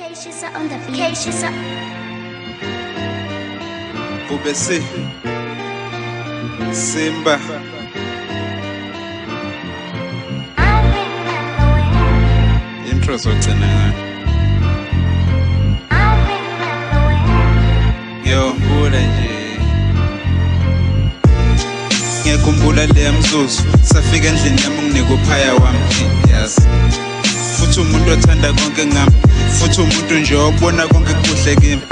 Kshisa on the beat. Kshisa. Bhubesi Simba I remember when. Intro zogcina ngayo. I remember when. Ngiyokhumbula nje, ngiyakhumbula leya mzuzu safika endlini yami unginike uphaya wami, yazi, futhi umuntu othanda konke ngami, futhi umuntu nje obona konke kuhle kimi,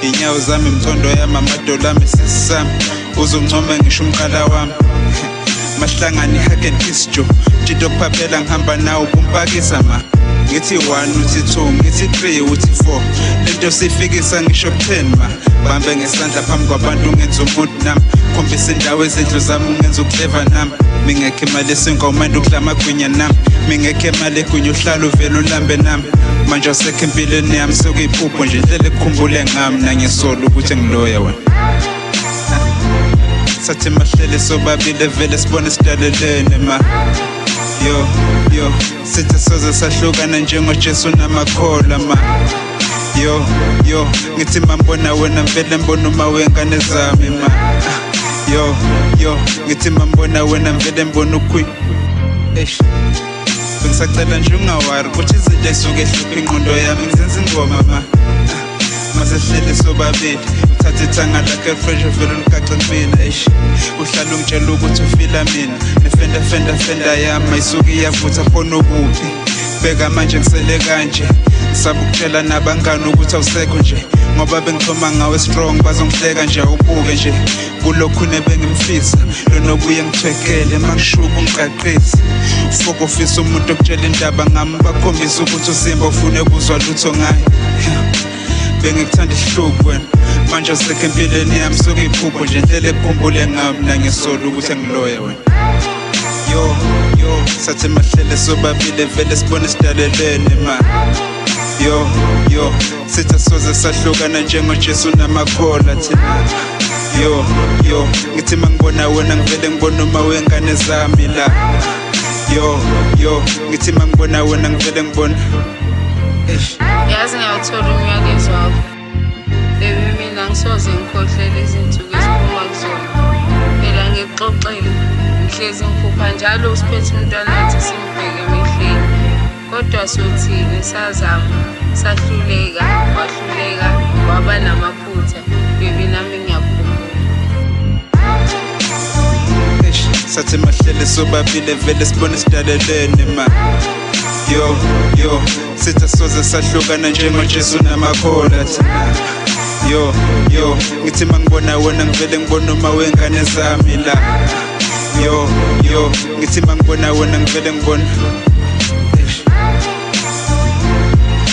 inyawo zami, imthondo yami, amadolo ami, isisi sami, uzoncome ngisho umqala wami. Mahlangane hug and kiss jo tshito kuphaphela ngihamba nawe ubumpakisa ma ngithi 1 uthi 2 ngithi 3 uthi 4 lento sifikisa ngisho 10 ma bambe ngesandla phambi kwabantu ngenza umuntu nami khombisa indawo ezindlu zami ungenza uclever nami mingekho imali esinkomanda ukudla amagwinya nami mingekho imali egunya uhlala uvele ulambe nami manje awusekho empilweni yami sekuyiphupho nje indlela ekukhumbule ngami nangisola ukuthi ngiloya wena. Sathi mahlele sobabili vele sibone sidalelene ma yo yo sithi soze sahlukana njengoJesu namakholwa ma yo yo ngithi mambona wena mvele mbona uma wengane zami ma yo yo ngithi mambona wena mvele mbona ukhwi eish bengisacela nje ungawari ukuthi izinto ey'suke ehlupha ingqondo yami ngizenza ingoma ma masehlele sobabili uthathe ithanga lakhe fresh vele uligaxe kumina eish uhlala ungitshela ukuthi ufila mina nefenda fenda fenda yami ayisuke iyavutha khona okuphi bheka manje ngisele kanje ngisaba ukutshela nabangani ukuthi awusekho nje ngoba bengixhoma ngawe strong bazongihleka nje awubuke nje kulokhu nebengimfisa lona obuye ngithwekele mangishuka ungiqaqisa fuku ufisa umuntu okutshela indaba ngami bakhombisa ukuthi uSimba ufune kuzwa lutho ngaye. Bengikuthanda isihluku wena manje awusekho empilweni yami sekuyiphupho nje indlela ekukhumbule ngami nangisola ukuthi ngiloya wena yo yo sathi mahlele sobabili vele sibone sidalelene ma yo yo sithi soze sahlukana njengoJesu namakholwa thina yo yo ngithi mangibona wena ngivele ngibona uma wengane zami la yo yo ngithi mangibona wena ngivele ngibona eish. Yazi ngiyawuthola umyalezo wakho. Baby mina ngisoze ngikhohlele izinsuku esiphuma kuzona. Phela ngikuxoxele, ngihlezi ngiphupha njalo usiphethe umntwana wathi simbheke emehlweni. Kodwa sothini sazama, sahluleka, wahluleka, waba namaphutha. Baby nami ngiyakukhumbula. Eish sathi mahlele sobabili vele sibone sidalelene ma yo yo sithi soze sahlukana njengoJesu namakholwa thina yo yo ngithi mangibona wena ngivele ngibona uma wengane zami la yo yo ngithi mangibona wena ngivele ngibona eish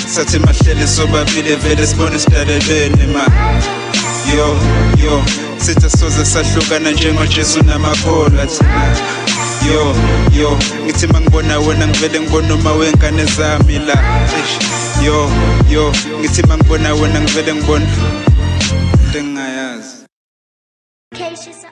sathi mahlele sobabili vele sibone sidalelene ma yo yo sithi soze sahlukana njengoJesu namakholwa thina yo yo ngithi mangibona wena ngivele ngibona uma wengane zami la eish yo yo ngithi mangibona wena ngivele ngibona into engingayazi. Kshisa.